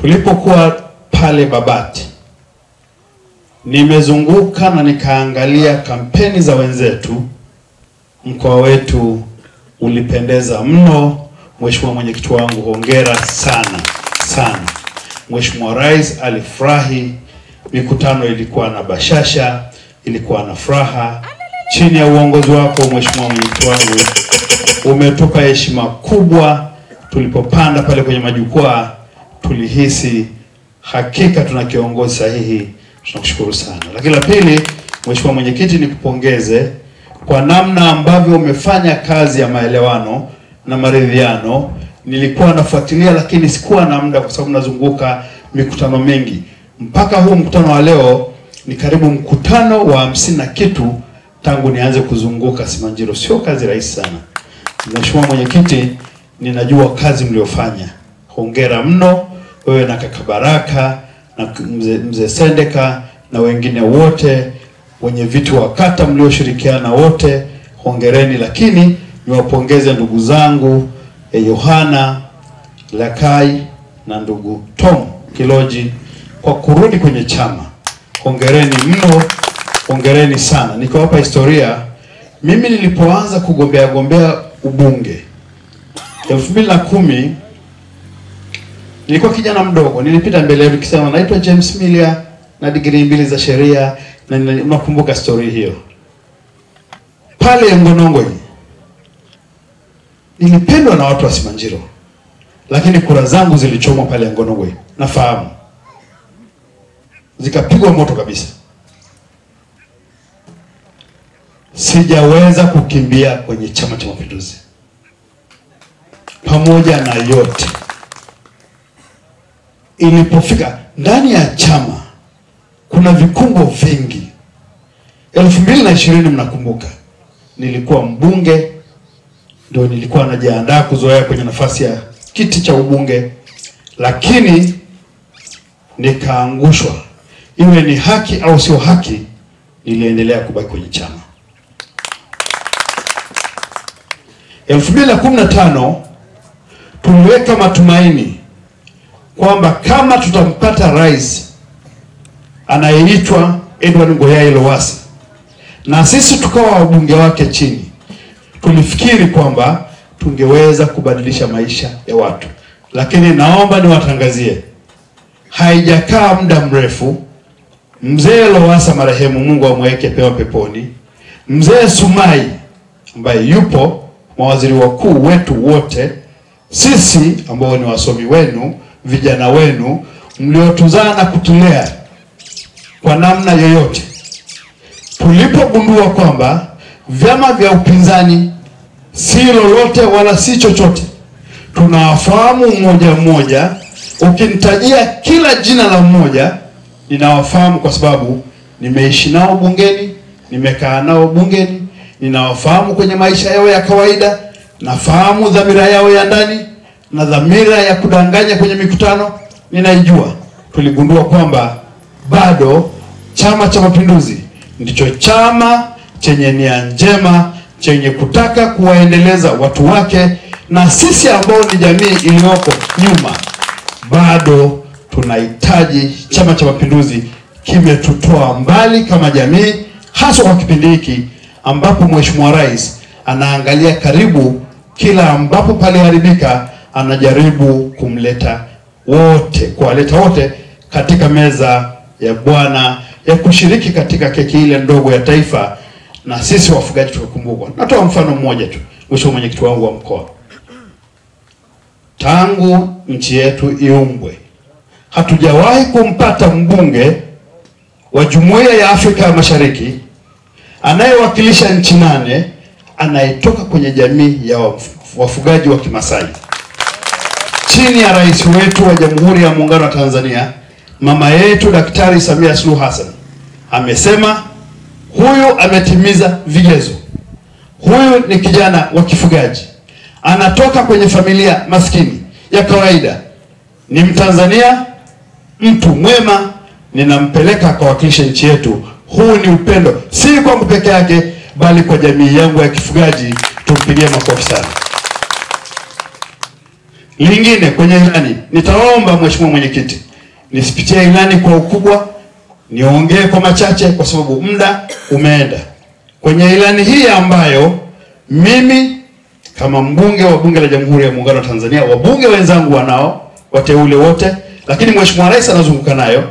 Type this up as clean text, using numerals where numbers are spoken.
Tulipokuwa pale Babati, nimezunguka na nikaangalia kampeni za wenzetu. Mkoa wetu ulipendeza mno. Mheshimiwa mwenyekiti wangu, hongera sana sana. Mheshimiwa Rais alifurahi, mikutano ilikuwa na bashasha, ilikuwa na furaha. Chini ya uongozi wako Mheshimiwa mwenyekiti wangu, umetupa heshima kubwa. Tulipopanda pale kwenye majukwaa tulihisi hakika tuna kiongozi sahihi. Tunakushukuru sana. Lakini la pili, Mheshimiwa mwenyekiti, nikupongeze kwa namna ambavyo umefanya kazi ya maelewano na maridhiano. Nilikuwa nafuatilia lakini sikuwa na muda kwa sababu nazunguka mikutano mingi. Mpaka huu mkutano wa leo ni karibu mkutano wa 50 na kitu tangu nianze kuzunguka Simanjiro. Sio kazi rahisi sana. Mheshimiwa mwenyekiti, ninajua kazi mliofanya. Hongera mno wewe na kaka Baraka na mzee Sendeka na wengine wote wenye viti wa kata mlioshirikiana wote, hongereni. Lakini niwapongeze ndugu zangu Yohana Lakai na ndugu Tom Kiloji kwa kurudi kwenye chama. Hongereni mno, hongereni sana. Nikiwapa historia, mimi nilipoanza kugombea ubunge 2010 nilikuwa kijana mdogo. Nilipita mbele yenu nikisema naitwa James Milia na degree 2 za sheria, na nakumbuka story hiyo. Pale Ngonongo nilipendwa na watu wa Simanjiro, lakini kura zangu zilichomwa pale Ngonongo, nafahamu. Zikapigwa moto kabisa. Sijaweza kukimbia kwenye Chama cha Mapinduzi. Pamoja na yote, ilipofika ndani ya chama kuna vikumbo vingi. 2020 mnakumbuka, nilikuwa mbunge, ndio nilikuwa najiandaa kuzoea kwenye nafasi ya kiti cha ubunge, lakini nikaangushwa. Iwe ni haki au sio haki, niliendelea kubaki kwenye chama. 2015 tuliweka matumaini kwamba kama tutampata rais anayeitwa Edward Ngoyai Lowassa na sisi tukawa wabunge wake chini, tulifikiri kwamba tungeweza kubadilisha maisha ya watu. Lakini naomba niwatangazie, haijakaa muda mrefu, mzee Lowassa marehemu, Mungu amweke pema peponi, mzee Sumai ambaye yupo, mawaziri wakuu wetu wote, sisi ambao ni wasomi wenu, vijana wenu, mliotuzaa na kutulea kwa namna yoyote, tulipogundua kwamba vyama vya upinzani si lolote wala si chochote, tunawafahamu mmoja mmoja. Ukinitajia kila jina la mmoja ninawafahamu, kwa sababu nimeishi nao bungeni, nimekaa nao bungeni, ninawafahamu kwenye maisha yao ya kawaida, nafahamu dhamira yao ya ndani na dhamira ya kudanganya kwenye mikutano ninaijua. Tuligundua kwamba bado Chama cha Mapinduzi ndicho chama chenye nia njema, chenye kutaka kuwaendeleza watu wake, na sisi ambao ni jamii iliyoko nyuma bado tunahitaji Chama cha Mapinduzi. Kimetutoa mbali kama jamii, hasa kwa kipindi hiki ambapo Mheshimiwa Rais anaangalia karibu kila ambapo paliharibika, anajaribu kumleta wote, kuwaleta wote katika meza ya Bwana ya kushiriki katika keki ile ndogo ya taifa, na sisi wafugaji tukakumbukwa. Natoa mfano mmoja tu, Mheshimiwa mwenyekiti wangu wa mkoa. Tangu nchi yetu iumbwe, hatujawahi kumpata mbunge wa Jumuiya ya Afrika ya Mashariki anayewakilisha nchi 8 anayetoka kwenye jamii ya wafugaji wa Kimasai. Chini ya rais wetu wa Jamhuri ya Muungano wa Tanzania, mama yetu Daktari Samia Suluhu Hassan, amesema huyu ametimiza vigezo. Huyu ni kijana wa kifugaji, anatoka kwenye familia maskini ya kawaida, ni Mtanzania, mtu mwema, ninampeleka akawakilisha nchi yetu. Huu ni upendo, si kwangu peke yake, bali kwa jamii yangu ya kifugaji. Tumpigie makofi sana. Lingine kwenye ilani, nitaomba Mheshimiwa Mwenyekiti nisipitie ilani kwa ukubwa, niongee kwa machache kwa sababu muda umeenda. Kwenye ilani hii ambayo mimi kama mbunge wa Bunge la Jamhuri ya Muungano wa Tanzania, wabunge wenzangu wanao, wateule wote, lakini Mheshimiwa Rais anazunguka nayo,